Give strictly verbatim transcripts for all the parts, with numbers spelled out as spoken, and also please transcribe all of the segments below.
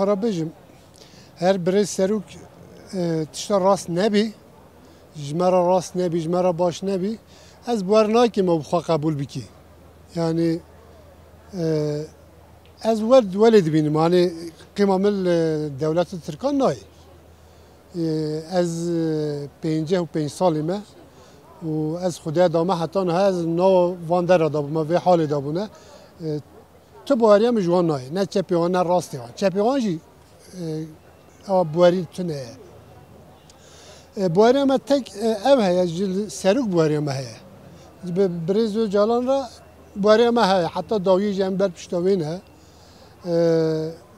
Ra bêjim, her birêz Serok, e, tişta rast nebî, ji me re rast nebî, ji me re baş nebî, ez bi wer nakim ew bi xwe qebûl bikî. Yanî, e, ez wel, welê dibînim, hanî qîma min li dewleta Tirkan nayê. E, ez, e, pêncî û pênc salî me û ez Xwedê dame heta niha ez nav van dera de bûme, vê halê de bûne. E, Tu baweriya min ji wan nayê. Ne çepê wan, ne rastê wan. Çepê wan jî, e, ewa bawerî tune ye. E, baweriya me tek, e, ev heye, ji Serok baweriya me heye. Bi birêz Ocalan re baweriya me heye. Heta dawiyê jî em ber pişta wê ne. E,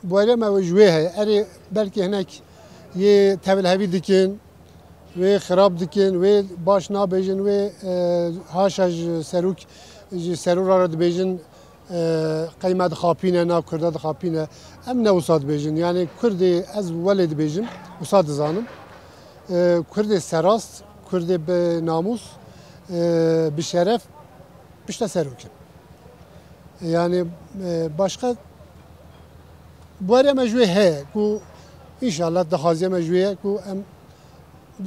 baweriya me ji wê heye. Erê belkî hinek yê tevlihevî dikin, wê xirab dikin, wê baş nabêjin, wê, e, haşa ji Serok, ji Serok re dibêjin, e, qey me dixapîne, na Kurda dixapîne. Em ne wisa dibêjin. Yanî Kurdê ez welê dibêjim, wisa dizanim. E, Kurdê serast, Kurdê bi namûs, e, bi şeref pişta Serok in. E, yanî, e, başqa baweriya me ji wê heye ku înşallah daxwaziya me ji wê ye ku em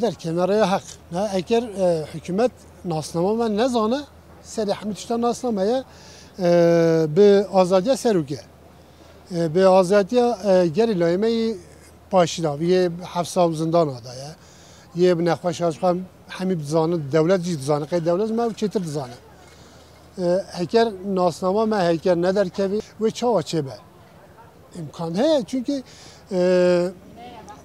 derkevin rêya heq. Na eger, e, hikûmet nasnama me nezane, serê hemî tişta nasname ye, e, bi azadiya Serokê. E, bi azadiya, e, gerîlayê me yê paşî da, yê hefsa û zindana da ye. Yê bi nexweşa ji xwe hemî dizane, dewlet jî dizane, qey dewlet me ew çêtir dizane. E, heker nasnama me heker nederkevî, wê çawa çêbe? Îmkan heye, çunkî, e,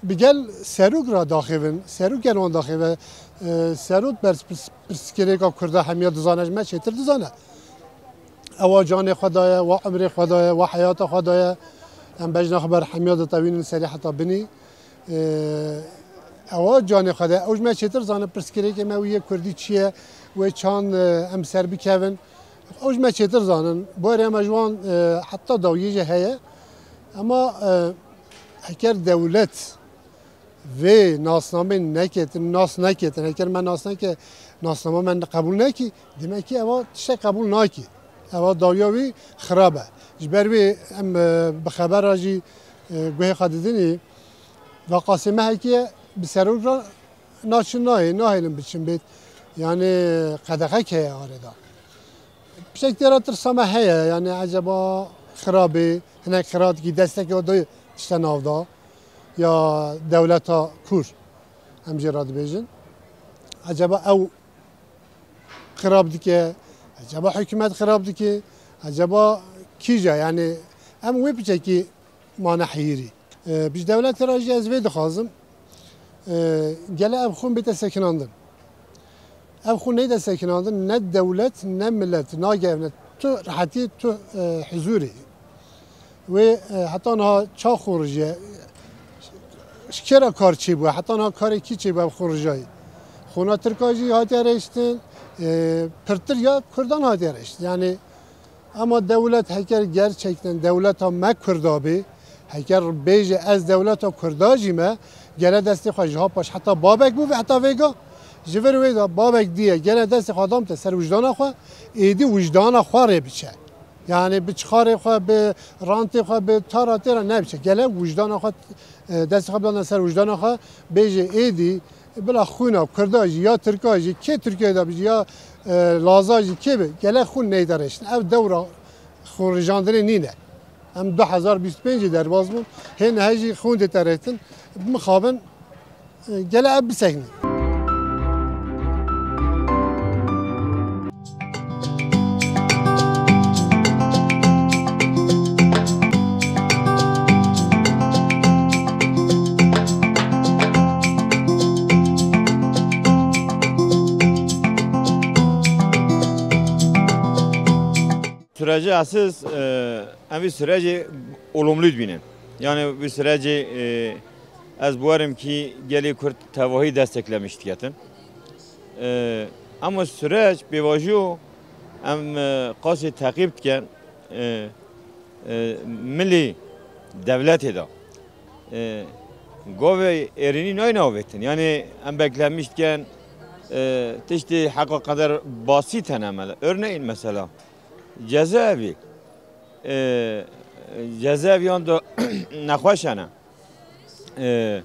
bi gel Serok re daxivin, Serok gel wan daxive, e, Serok berz pirs-, pirsgirêka Kurda hemiya dizane, ji me çêtir dizane. Ewa canê xwe daye, wa emrê xwe daye, wa heyata xwe daye. Em bejna xwe ber hemiya ditewînin serê heta binî. E, ewa canê xwe daye. Ew ji me çêtir zane pirsgirêkê me wî yê Kurdî çi ye, wê çand, e, em ser bikevin. Ew ji me çêtir zanin. Baweriya me ji wan, e, heta dawiyê jî heye. Ema, e, heker dewlet vê nasnameyê neketin, nas neketin, heker me nas neke, nasnama me qebûl nekî, demekî eva tiştek qebûl nakî. Eva dawiya wî xirab e. Ji ber wê em, e, bi xebera jî, e, guhê xwe didinî, vaqasê me hekî ye, bi Serok re naçin nayê, nahêlin biçin bêt. Yanî qedexek heye arê de. Piçek têra tirsa me heye, yanî eceba xirabê, hinek xira dikî, destekê xwe dayê tişte nav da, ya dewleta kûr, em jê re dibêjin. Eceba ew xirab dike, eceba hikûmet xirab dike, eceba kîja, yanî em wê piçekî mane heyîrî. E, bi ji dewletê re jî ez vê dixwazim, e, gele ev xûn bête sekinandin. Ev xûn neyde sekinandin, ne dewlet, ne milet nagevne tu rehetî, tu, e, huzûrî. Wê, e, heta niha ça xûn rijiye? Ji kê re kar çêbûye? Heta niha karê kî çêbûye ev xûn rijayî? Xûna Tirka jî hatiye rêştin, e, pirtir ya Kurdan hatiye rêştin. Yanî Ema dewlet heker gerçekten dewleta me Kurda bê, heker bêje ez dewleta Kurda jî me, gele destê xwe ji ha paş heta babek bû ve heta vêga, ji vir wê de babek diye gele destê xwe dam te ser wijdana xwe, êdî wijdana xwe rê biçe. Yanî bi çixarê xwe, bi rantê xwe, bi tara tê re nebiçe. Gele wijdana xwe, e, destê xwe bidane ser wijdana xwe, bêje êdî Bila xwîna Kurda jî, ya Tirka jî, kê Tirkiyeyê de bijî, ya, e, Laza jî, kê be, gele xwîn neyde rêştin. Ev dewra xwînrijandinê nîne. Em du hezar bîst pêncî derbas bûn. Hê niha jî xwîn dê te rêtin. Mixabin, e, gele ev biseknin. Sürecî esas, e, em vî sürecî olumlu dibînin. Yani vî sürecî, e, ez bawerim ki gelê Kurd tevahî desteklemiş diketin. E, ama süreç pêvajo em, e, qasê teqîb dikin, e, e, milî dewletê de. E, gavê êrînî nayne avêtin. Yani em beklemiş dikin, e, tiştê heqa qeder basît hene mele. Örneğin mesela, cezaevi. E, Cezaeviyan de nexweş hene. E,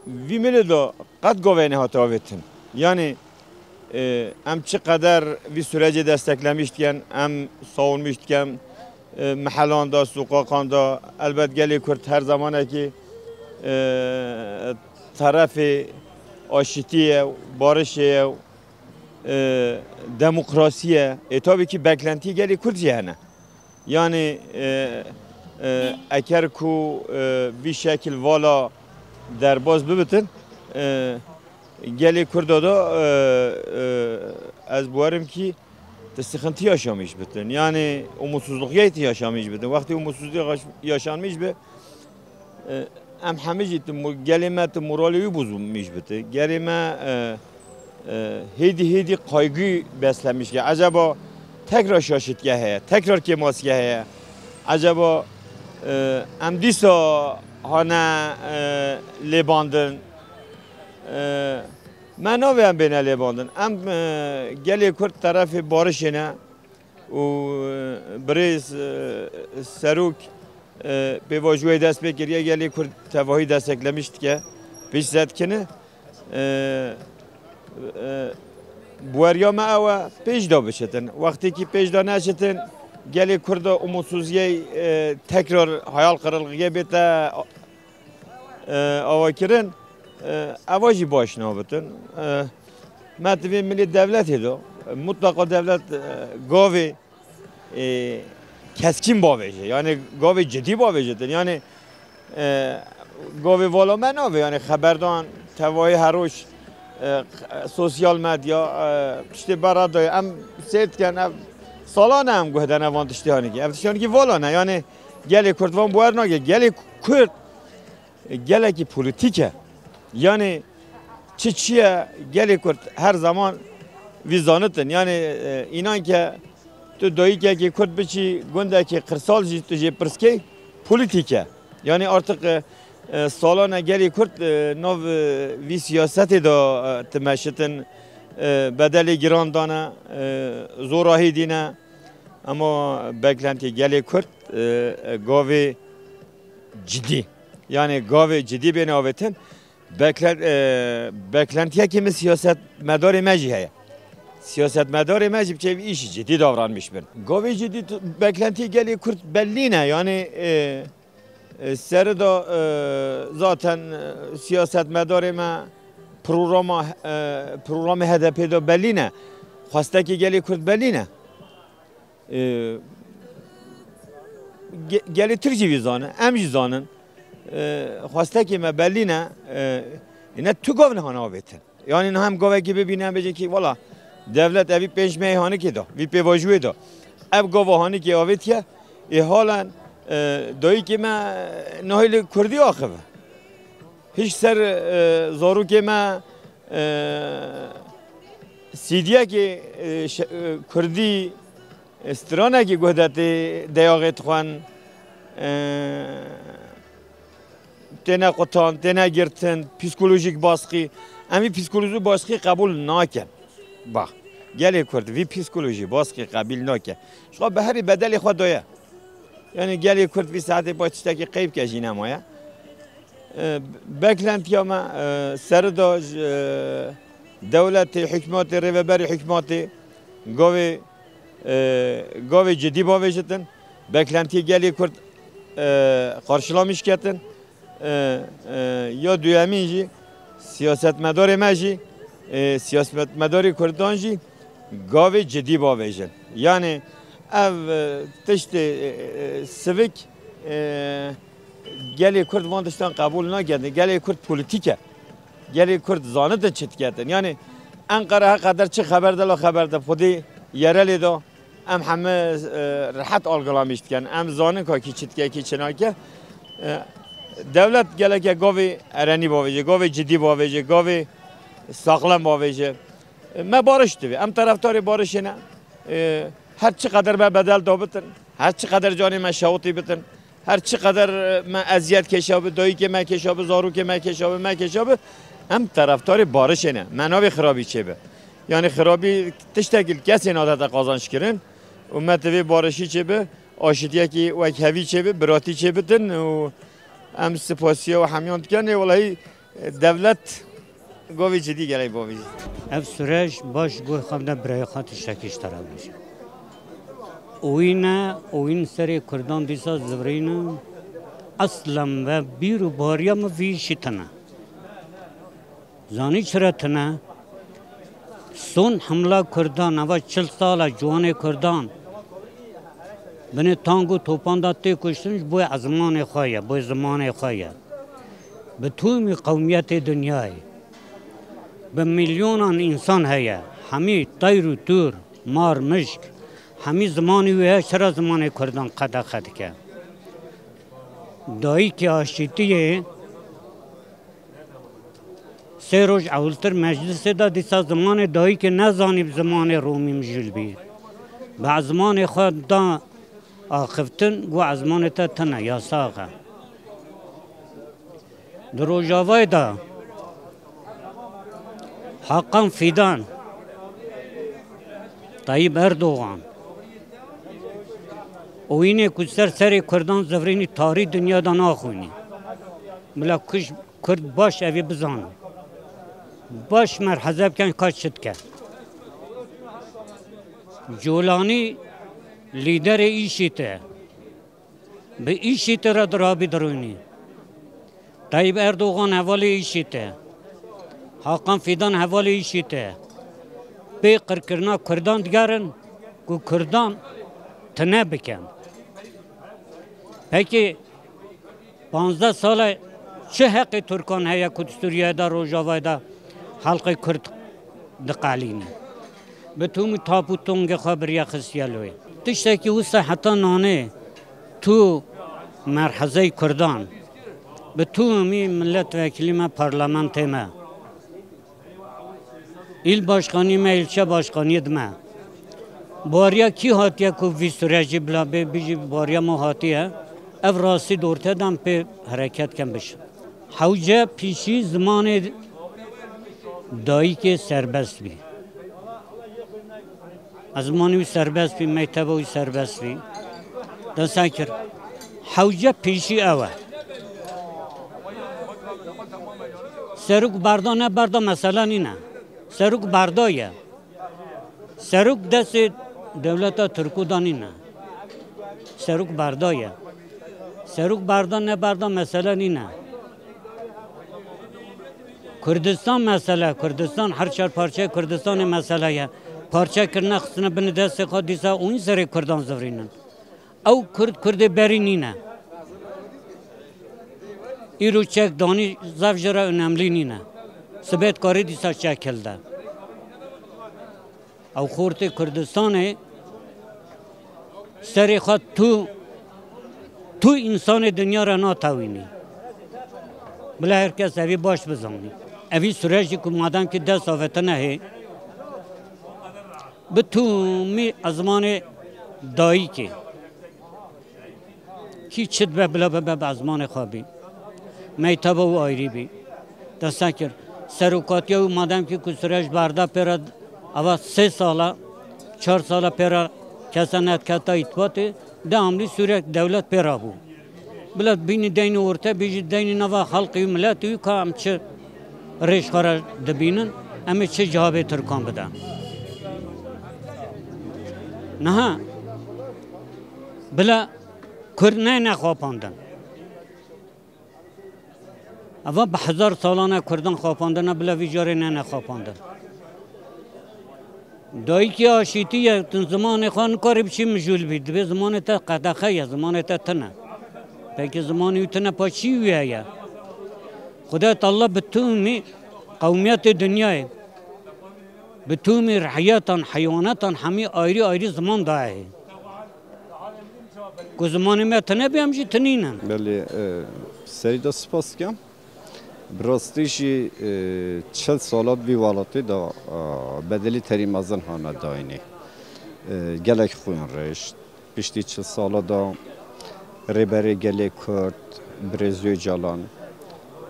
vî milê de qet govê nehate avêtin. Yanî, e, em çi qeder vî sürecê desteklemîş dikin, em savunmîş dikin, e, mehelan de, soqaqan de, elbet gelê Kurd her zamanekî, e, terefê aşitî ye, barişê ye, e, demokrasî ye. E, tabii ki beklentî gelê Kurd jî hene. Yanî, e, e, eker ku, e, vî şekil vala derbas bibitin, e, gelê Kurda da, e, e, ez bawerim ki ti sıkıntı yaşamış bitin. Yanî umutsuzluk yeti yaşamış bitin. Wextê umutsuzluk yaş-, yaşanmış bi, e, em hemî jî ti mu-, gelê me ti moralê wî bozulmuş biti. Gelê me, e, e, hêdî hêdî kaygı beslemiş ki acaba tekrar şaşitge heye, tekrar kêmasge heye. Acaba, e, em dîsa hane, e, lêbandin? E, me navê em bêne lêbandin. Em, e, gelê Kurd terefê barişê ne. û, e, birêz, e, Serok, e, pêvajoyê dest pê kiriye, gelê Kurd tevahî desteklemiş dike, pêş zedkine. E, e, Buweriya me ew e, pêş de biçitin. Wextêkî pêş de neçitin, gelê Kurd de umutsuziyê, e, tekrar hayal kırıklığı bête, e, ava kirin, e, eva jî baş nabitin. E, me divê milê devletê de, e, mutlaka devlet, e, gavê, e, keskin bavêje, yani gavê cidî bavêje din. Yani, e, gavê vala me navê, yani xeberdan, tevayê her roj, e, sosyal medya, e, tiştê bera dayê. Em sêr dikin, ev salan e em guhdene van tiştê hanîkî. Ev tiştê hanîkî vala ne, yani gelê Kurd van buwer nake. Gelê Kurd gelekî polîtîk e. Yanî çi çi ye, gelê Kurd her zaman vî zanitin. Yanî, e, înan ke tu dayîkekî Kurd biçî gundekî qirsal jî tu jê pirs key, polîtîk e. Yanî artık, e, e, salane gelê Kurd, e, nav, e, vî siyasetê de, e, ti meşitin, e, bedelê giran dane, e, zora hêdî ne. Ama beklentî gelê Kurd, e, e, gavê cidî. Yani gavê cidî bêne avêtin. Bekle-, e, beklentiyekî min siyasetmedarê me jî heye. Siyasetmedarê me jî bi çêvî îşî cidî davranmış bin. Gavê cidî tu-, beklentiyê gelê Kurd bellî ne. Yani, e, e, serida, e, zaten, e, siyasetmedarê me programa, e, programê H D P de bellî ne. Xwestekê gelê Kurd bellî ne. E, ge-, gelê Tirk jî vî zanin, em jî zanin. E, xwestekê me bellî ne, e, ne tu gav niha navêtin. Yani niha em gavekî bibîne, em bêjin ki, wala, devlet evî pênc mehê hanikê da, vî pêvajoyê da. Ev gava hanikê avêtiye, ê halen, e, dayikê me nahê li Kurdî axive. Hiç ser, e, zarokê me, e, C D'yekê, e, şe-, e, Kurdî, e, stranekî guhdetê deyaxê dixwen, e, têne qutan, têne girtin, psîkolojîk baskî. Em vî psîkolojîk baskî qebûl nakin. Bax, gelê Kurd vî psîkolojî baskî qebîl nake. Ji xwe bi herî bedelê xwe daye. Yani gelê Kurd vî saetê pa tiştekî qeyb ke jî nemaye. E, beklentiya me, e, serida ji, e, dewletê, hikûmetê, rêveberê hikûmetê gavê, e, gavê cidî bavêjitin. Beklentiyê gelê Kurd, e, qarşılamış ketin. E, e, ya duyemîn jî siyasetmedarê me jî, e, siyasetmedarê Kurdan jî gavê cidî bavêjin. Yani ev, e, tiştê, e, e, sivik, e, gelê Kurd van tiştan qebûl nakin. Gelê Kurd polîtîk e. Gelê Kurd zanitin çi diketin. Yani Enqere heqeder çi xeber de la xeber de xwedî yerelê de em heme, e, rehet algılamiş dikin. Em zanin ka kî çi dike, kî çi nake. E, dewlet geleke gavê erenî bavêje, gavê cidî bavêje, gavê saxlem bavêje. E, me barış divê. Em terefdarê barişê ne. E, her çi qeder me bedel da bitin, her çi qeder canê me şewitî bitin, her çi qeder me eziyet keşa bi, dayikê me keşa bi, zarokê me keşa bi, me keşa bi, em terefdarê barişê ne. Me navê xirabî çêbi. Yani xirabî tiştekî li kesê nadete qazanç kirin û me divê barişî çêbi. Aşîtiyekî wek hevî çêbe, biratî çêbitin û em spasiya we hemiyan dikin. Ê welahî dewlet govê cidî gelek bavêjî. Ev süreç baş guh xwe bide birayê xwe tiştekî ji te re bêje. Oyîn e, oyîn serê Kurdan dîsa zivirîne. Eslen ve bîr û bariya min vî îşî tune. Zanî çira tune? Son hemla Kurdan, eva çil sal e ciwanê Kurdan binê tank û topan de tê kuştin, ji bo ezmanê xwe ye, bo zimanê xwe ye. Bi tûmî qewmiyetê dinyayê, bi milyonan însan heye, hemî teyr û tûr, mar, mişk, hemî zimanê wî heye, çira zimanê Kurdan qedexe dike? Dayikê aşîtiyê Sê roj ewiltir meclisê de dîsa zimanê dayikê nezanî bi zimanê romî mijûl bî. Bi ezmanê xwe da axiftin, got ezmanê te tune, yasax e. Di Rojavayê de Hakan Fidan, Tayyip Erdogan, oyînê ku ser serê Kurdan zivirînî tarî dinya de naxwînî. Bila kuj Kurd baş evî bizane. Baş merheze bikin ka çi dike. Colanî lîderê îşî te. Bi îşî te re dirabî dirûnî. Tayyip Erdogan hevalê îşî te. Hakan Fidan hevalê îşî te. Pê qirkirina Kurdan digerin ku Kurdan tune bikin. Pekî Panzdeh sal e çi heqê Tirkan heye ku di Sûriyeyê de, Rojavayê de xelkê Kurd diqelîne? Bi tûmî tap û tongê xwe biriye xistiye lê. Tiştekî wisa heta nanê tu merhezey Kurdan, bi tûmî milletvekilî me, parlamentê me, îl başkanî me, îlçe başkaniyê di me. Bariya kî hatiye ku vî sürecî bila bê, bijî bariya me hatiye? Ev rastî dorte dan pê hereket ken biş. Hewce pîşî zimanê dayikê serbest bî. Ezmanê wî serbest bî, mekteba wî serbest bî. Dest kir. Hewce pîşî ew e. Serok berda ne berda mesele nîne. Serok berda ye. Serok destê dewleta Tirkû de nîne. Serok berda ye. Serok berda ne berda mesele nîne. Kurdistan mesele, Kurdistan, her çar parçeyê Kurdistanê mesele ye. Parçe kirine, xistine binê destê xwe, dîsa oyîn serê Kurdan zivirînin. Ew Kurd, Kurdê berî nîne. Îro çek danî zaf jê re önemlî nîne. Sibê dikarî dîsa çek hilde. Ew xortê Kurdistanê serê xwe tu, tu însanê dinya re natewînî. Bila her kes evî baş bizanî. Evî sürecî ku madem ki dest avêtine hê, bi tûmî ezmanê dayikê. Kî çi dibe bila bibe bi ezmanê xwe bî. Mekteba û ayrî bî. Dest kir. Serokatiya û madem ki ku süreç berda pê re, ava sê sala, çar sala pê re kese nediketa îtibatê, devamlî süreç dewlet pê re bû. Bila bînî deynî orte, bîjî deynî nava xelqî û miletî wî ka em çi rêj xwe re dibînin, em ê çi cihabê Tirkan bidin. Niha bila Kurd neyne xapandin. Eva bi hezar salan e Kurdan xapandine, bila vî carê neyne xapandin. Dayikê aşîtî ye, tu zimanê xwe nikarî biçî mijûl bî. Dibê zimanê te qedexe ye, zimanê te tune. Pekî zimanê wî tune pa çî wî heye? Xuda Teala bi tûmî qewmiyetê dinyayê, bi tûmî rehiyetan, heywanetan hemî ayrî ayrî ziman daye. Ku zimanê me tune bî, em jî tinî ne. Belê, e, serî de spas dikim. Bi rastî jî, e, çil sala di vî welatê de, e, bedelî terî mezin hane dayînê. E, gelek xwîn rêşt. Piştî çil sala de Rêberê Gelê Kurd, Birêz Ocalan,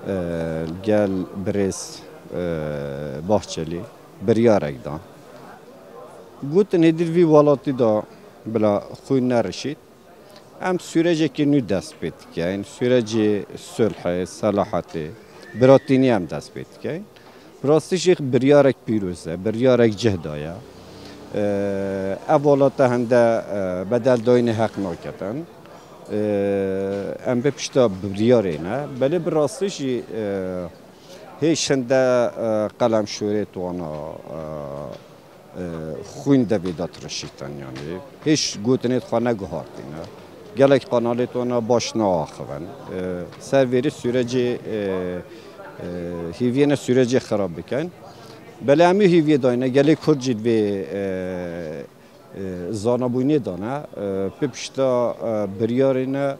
e, gel Birêz, e, Bahçelî biryarek dan. Gotin êdî di vî welatî de bila xwîn nerişît. Em sûrecekî nû dest pê dikeyn, sûrecê sulhê, selahetê, biratînî em dest pê dikeyn. Bi rastî jî biryarek pîroz e, biryarek cih daye. Ev welata hende bedeldayînê heq naketin. Em bi pişta biryarê ne. Belê bi rastî jî hêj hinde qelemşorêt wana xwîn de vê de tirişîtin, yanî hêj gotinê xwe neguhartîne. Gelek qanalêt wana baş naaxivin. Ser vêrî sûrecê hêviyê ne sûrecê xirab bikin. Belê em ê hêviyê dayne, gelê Kurd jî divê zanabûnê dane, pê pişta biryarê ne,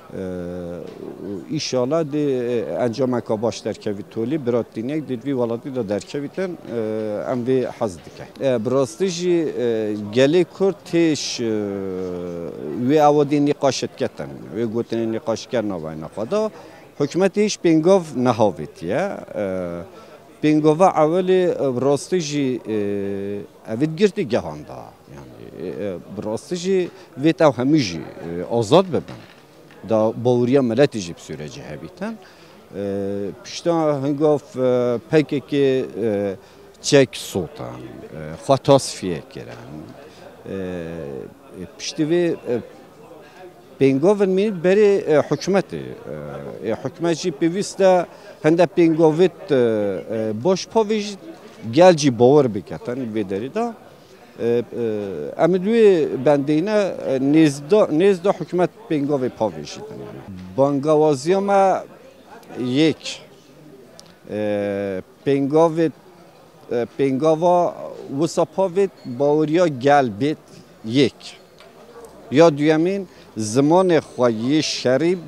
û îşallah dê encameka baş derkevî tolî, biratînek dê vî welatî de derkevîtin, em vê hez dikin. Bi rastî jî gelê Kurd têş wê ewadî nîqaş diketin, wê gotinê nîqaşker navayna xwe da. Hikûmetê hîç pêngav nehavêtiye. Pêngava ewelê bi rastî jî evît girtî gehanda. Yanî, e, e, bi rastî jî vêt ew hemî jî, e, azad bibin. Da baweriya miletî jî bi sûrecê hebîtin. E, pişta hingav, e, P K K, e, çek sotan, e, xwe tasfiye kirin. E, e, piştî vê, e, pêngavin mînî berê, e, hikûmetê. E, e, hikûmet jî pêwîst e hinde pêngavêt, e, e, baş pavêjît, gel jî bawer biketin vê derê de. E, e, em li wê bendê ne, e, nêzda, nêzda hikûmet pêngavê pavêjîtin. Yanî. Bangawaziya me yek, e, pêngavê, e, pêngava wisa pavêt baweriya gel bêt yek. Ya duyemîn, zimanê xwe yê şerî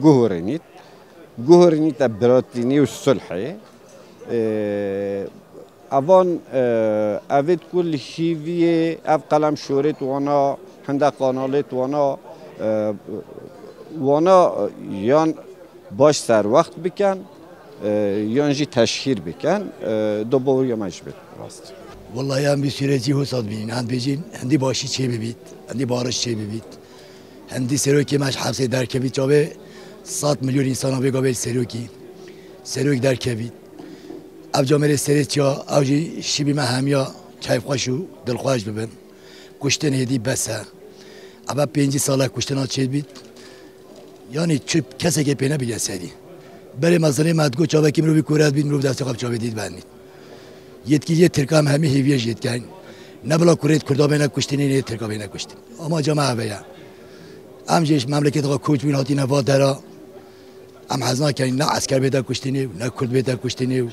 guhurînît. Guhurînîte biratînî û sulhê. Ee, evan, e, evêt ku li hîviyê ev qelem şorêt wana, hinde qanalêt wana, e, wana yan baş serwext bikin, e, yan jî teşhîr bikin, e, do baweriya me ji bê rast. Wellahî em vî sûrecî hosat bînin. Em bêjin hindî başî çê bibît, hindî bariş çê bibît. Hindî serokê me ji hepsê derkevît çavê sed milyon însana vê gavê serokî. Serok derkevît. Ev camêrê serê çiya, ew jî şibî me hemiya keyfxweş û dilxweş bibin. Kuştin hêdî bes e. Eva pêncî sala kuştina çêdibît. Yanî çi kesekê pê nebîye serî. Berê mezinê me digot çavekî mirovî kore dibît, mirov destê xwe bi çavê dî dibenît. Yetkî yê Tirka em hemî hêviyê jê dikeyn. Ne bila kurêt Kurda bêne kuştinê, ne yê Tirka bêne kuştin. Amaca me eve ye. Em jî ji memleketê xwe koç bûn hatîne va dera. Em hez nakeyn ne esker bête kuştinê û ne Kurd bête kuştinê û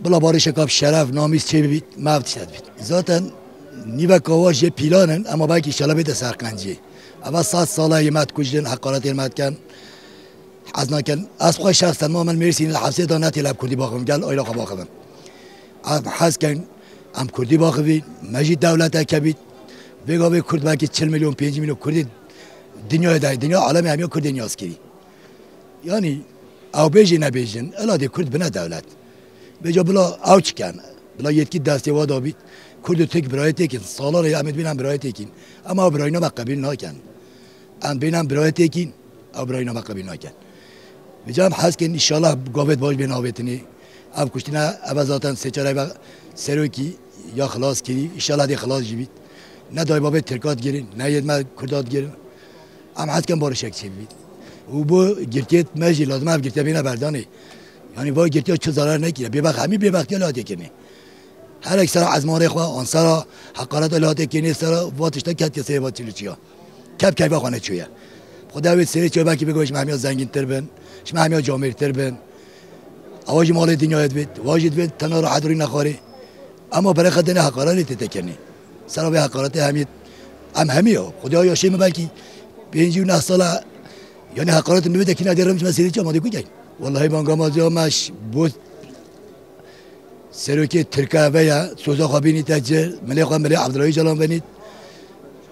bila barişeka bi şeref, namîs çê bibît, me ev tişt dibît. Zaten nîveka wa jê pîlan in, ema belkî şela bête serqenciyê. Eva sed sala yê me dikujin, heqaretê me dikin. Hez nakin, ez xwe şexsen ma min Mêrsîn li hepsê da netêle bi Kurdî baxivim, gel ayla xwe baxivim. Em hez kin, em Kurdî baxivîn, me jî dewleteke bît. Vê gavê Kurd belkî çil milyon, pêncî milyon Kurdê dinyayê de, dinya alemê hemiya Kurdê niyaz kirî. Yanî ew bêjî nebêjin, ila dê Kurd bine dewlet. Vêca bila ew çiken, bila yetkî destê wa da bît, Kurd û Tirk birayetêk in, salan e em ê dibînin em birayetêk in. Ema ew birayîna me qebîl nakin. Em bêne em birayetêk in, ew birayîna me qebîl nakin. Vêca em hez kin, înşallah gavêt baş bên avêtinê. Ev kuştine, eve zaten sê çar eve serokî ya xilas kirî, înşallah dê xilas jî bît. Ne daybabê Tirka digirin, ne yê me Kurda digirin. Em hez kin barişek çêbibît. Û bo girtiyê me jî lazim e ev girtiya bêne berdanê. Yanî va girtiya çi zarar nekiriye. Bêbext, hemî bêbextiya li hatê kirinê. Herek sera ezmanê xwe, an sera heqareta li hatê kirinê sera va tişta ketiye serê va çil û çiya. Kep keyfa xwe neçûye. Xuda wê serê çiya belkî bêgo ji me hemiya zengîntir bin, ji me hemiya camêrtir bin. Ewa jî malê dinyayê dibêt, wa jî dibêt, tena rahet rû nexwarê. Ema berexa dene heqaret lê tête kenê. Sera vê heqaretê hemî, em hemî ya. Xuda yaşê min belkî pêncî û neh sala, yanî heqaret min bête kîna dê rem ji me sêrê çi amadê ku keyn. Wellahî bangamaziya me ji bo serokê Tirka ve ye, soza xwe bînîte ci, milê xwe milê Abdulahî Calan benît.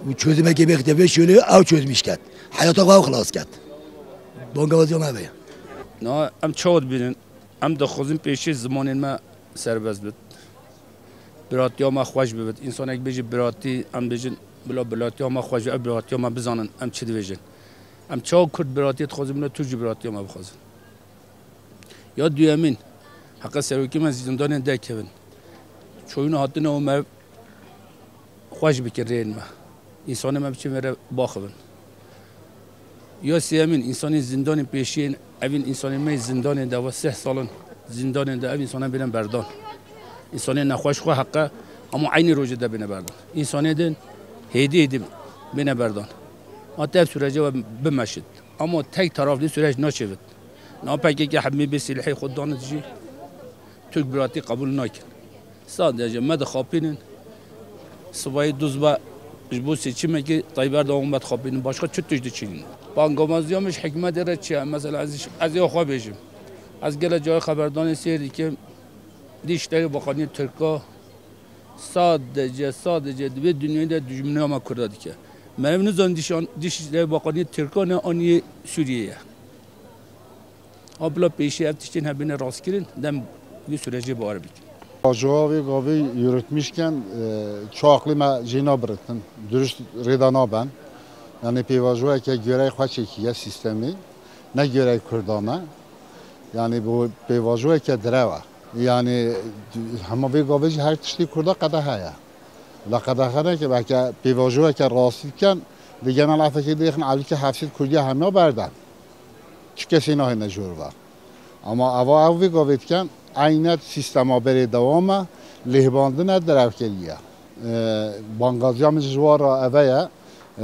Û çözümekê bêxite vê şûlê ew çözmîş ket. Heyata xwe ew xilas ket. Bangamaziya me ve ye. Na em çawa dibînin? Em dixwazin pêşî zimanên me serbest bit. Biratiya me xweş bibit. Însanek bêjî biratî, em bêjin Bila biratiya me xwe ji ev biratiya me bizanin, em çi dibêjin. Em çawa Kurd biratiyê dixwazin, bila Tirk jî biratiya me bixwazin. Ya duyemîn, heqe serokê me zîndanên derkevin. Çoyûna hatine û me xweş bikin rêyên me. Însanê me biçin vêre baxivin. Ya sêyemîn, însanên zîndanên pêşiyên, evîn însanên me yê zîndanê de va sih sal in zîndanê de, ev însanan bêne berdan. Însanên nexweş xwe heqe, ama eynî rojê de bêne berdan. Însanê din hêdî hêdî bêne berdan. Ma te ev sürece we bimeşit. Ama tek taraflî süreç naçêvit. Na P K K hemî bê silahê xwe danit jî, Tirk biratî qebûl nakin. Sadece me dixapînin. Sibayî duz be ji bo seçimekê Tayyip Erdogan me dixapînin. Başka çi tişt diçînin? Bangawaziya min ji hikûmetê re çi ye? Mesela ez, ez ê xwe bêjim. Ez gelek carê xeberdanê seyr dikim. Dîşteyê Bakaniyê Tirka sadece, sadece di vê dinyayê de dijminiya me Kurda dike. Me ev nizan dîşan, Dîşteyê Bakaniyê Tirka ne an yê Sûriyê ye. A bila pêşî ev tiştên hebîne rastkirin, dem wî sürecê bi ar bikin. Pêvajoya vê gavê yürütmüşken, e, ço aqlê me jê nabiritin, dürüst rêda naben. Yani pêvajoyeke görey xwe çêkiye sîstemê, ne görey Kurda me. Yani bu pêvajoyeke direw e. Yani hema vê gavê jî her tiştê Kurda qedexe ye. La qedexe neke, belke pêvajoyeke rastî diken, di genel efekê dêxin elîke hevsêt Kurdiya hemiya berdan. Çi kesê nahêne jor ve. Ama eva ew vê gavê diken, eynet sîstema berê dewam e, lêhbandine direvkeriye. E, bangaziya min ji wan re eve ye,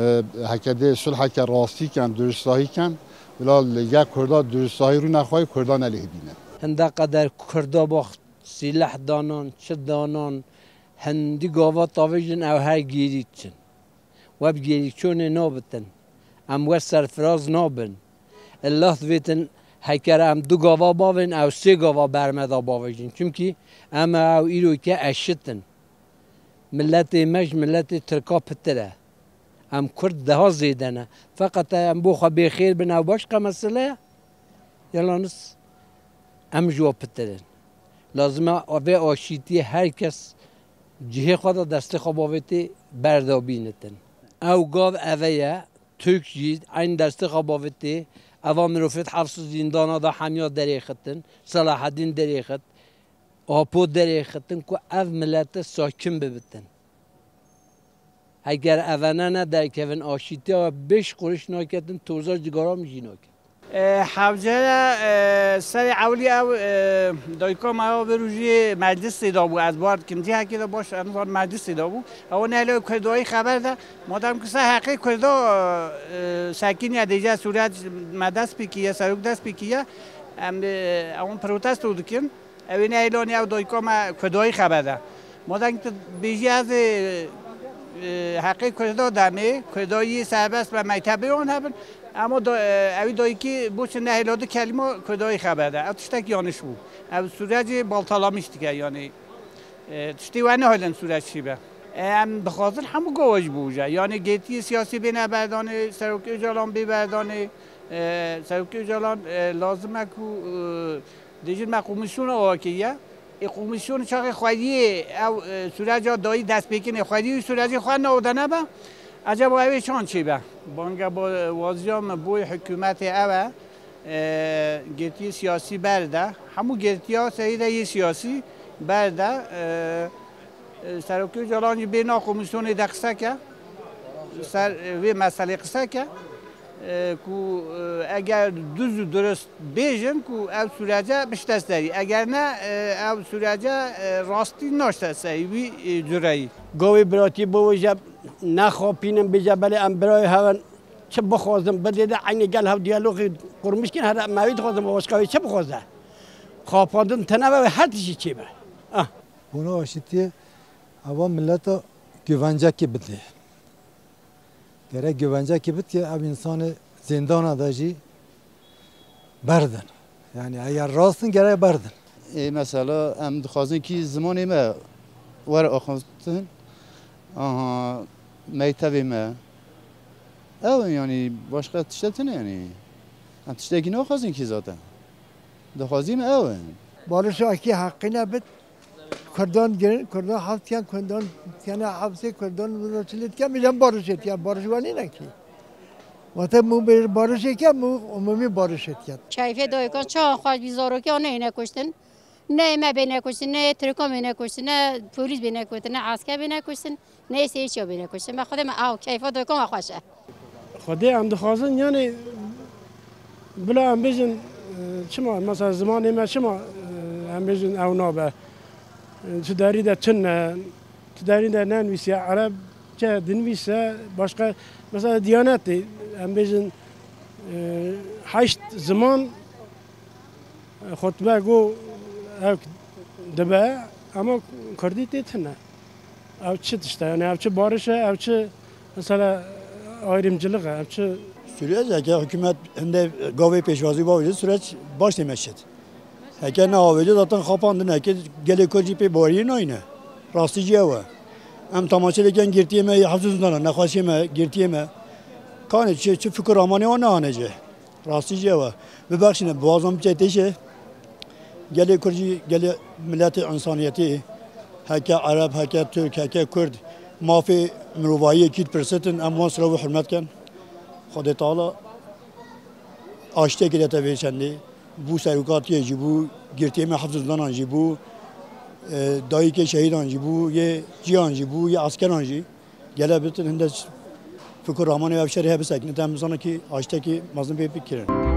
e, heke dê sulheke rastî ken, durustahî ken, bila li gel Kurda durustahî rûne xwe, Kurda nelêhbîne. Hinde qeder Kurda bax sîleh danan, çi danan, hindî gava tavêjin ew her gêrî diçin. We bi gêrîçonê nabitin. Em we serfiraz nabin. Illa divêtin heker em du gava bavên, ew sê gava bermeda bavêjin. Çimkî em ew îro ke eşitin. Miletê me ji miletê Tirka pitir e. Em Kurd daha zêde ne. Feqet em bo xwe bêxêr bin, ew başqa mesele ye. Yalanis em ji we pitir in. Lazim e vê aşîtiyê her kes cihê xwe de destê xwe bavêtê berda bînitin. Ew gav eve ye, Tirk jî eyn destê xwe bavêtê, eva mirovêt hevsu zîndana de hemiya derêxitin, Selahedîn derêxit, Apo derêxitin ku ev milete sakin bibitin. Heger evene nederkevin aşîtiya we bêş quriş naketin, toza cigara min jî naket. E, hewce re, e, serê ewlî ew, e, dayika me ya vê rojê meclisê de bû, ez bar dikim. Cihekê de baş, ez nizanim meclisê de bû. Ew nehêlê Kurdayî xeber de. Madem ku ser heqê Kurda, e, sekiniye dêje sûret me dest pê kiriye, serok dest pê kiriye, em, e, ewan protesto dikin. Ew ê nehêlanî ew dayika me Kurdayî xeber de. Madem tu bêjî ez ê, e, heqê Kurda demê, Kurdayî serbest be, mektebê wan hebin. Ema da, e, ew dayikî boşe nehêla du kelîma Kurdayî xeber de. Ew tiştek yanlış bû. Ew sûrecê baltalamiş dike, yanî, e, tiştê we nehêlin sûreç çi be. E, em dixwazin hemû gava jî biwije. Yanî girtiyê siyasî bêne berdanê, Serok Ocalan bê berdanê. E, Serok Ocalan, e, lazim e ku, e, Dêjin me komîsyona ava kiriye. Ê komîsyonê çaxê xwediyê ew, e, sûreca dayî destpêkinê xwediyê wî sûrecê xwe newde nebe. Eceba ew ê çand çêbe? Banga bo-, waziya min boy hikûmetê ew e, e, girtiyê siyasî berde. Hemû girtiya serî de yê siyasî berde. E, e, Serokê Ocalan jî bê nav komîsyonê de qise ke. Ser, e, vê meselê qise ke. E, ku, e, eger duz û durust bêjin ku ev sûrece bişte serî. Eger ne, e, ev sûrece, e, rastî naşte serî wî, e, cureyî. Gavê biratî biwêje, nexapînin, bêje belê em birayê hev in, çi bixwazin bidê de eynî gel hev diyalogê qurmîş kin, here me wî dixwazin, başqa wê çi bixwaze? Xapandin tine be, her tiştî çêbe. Ah. Bona aşîtiyê eva mileta güvencekê bidê. Gerek güvencekê bit ke ev însanê zîndana de jî berdin. Yani eger rast in gerek berdin. Ê mesela em dixwazin kî zimanê me were axaftin. Aha, mektevê me. Ew in yani başqa tiştek tune yani. Em tiştekî naxwazin kî zaten. Dixwazî me ew in. Barişa kî heqîne bit. Kurdan girin, Kurdan heft yan, Kurdan tiyane hepsê, Kurdan wilo çilê diken, mijan barişê tiya, barış wanî nekî. Wate mu bir barişê ke, mu umumi barişê tiya. Keyfê daykan çawa xweş bî, zarokê ne yêne kuştin. Ne me bêne kuştin, ne Tirkan bêne kuştin, ne polîs bêne kuştin, ne esker bêne kuştin, ne êsê hiç ya bêne kuştin. Me xwedê me aw keyfa daykan me xweş e. Xwedê em dixwazin, yani, bila em bêjin, e, çima, mesela, zimanê me çima, e, em bêjin ew nabe? E, tu derî de tune, tu derî de nenivîsiye, Erebçe dinivîse, başka, mesela, Diyanetê, em bêjin, e, heşt ziman, e, xutbe go ew dibe, ama Kurdî tê tune. Ev çi tişt e? Yani ev çi barış e, ev çi mesela ayrımcılık e, ev çi? Süreç, heke hikûmet hinde gavê pêşwazî bavêje, süreç baş tê meşet. Heke ne avêje zaten xapandin, heke gelê Kurd jî pê baweriyê nayne. Rastî jî ew e. Em temaşe dikin, girtiyê me yê heft û zindana, nexweşiyê me, girtiyê me. Kanê çi, çi fikir amanê wan nehanece. Rastî jî ew e. Bibexşîne, bi wazan biçe têşe. Gelê Kurd jî, gelê miletê însaniyetê, heke Ereb, heke Tirk, heke Kurd, mafê mirovahiyê kî dipirsitin, em wan silav û hurmet ken. Xwedê Teala aştiyekê de tevê çendê, bû serokatiyê jî bû, girtiyê me heft û zindanan jî bû, e, dayikê şehîdan jî bû, yê ciyan jî bû, yê eskeran jî. Gele bitin hinde fikir ramanê ev şerê he bisekine, em bizane ki aştekî mezin pê bikirin.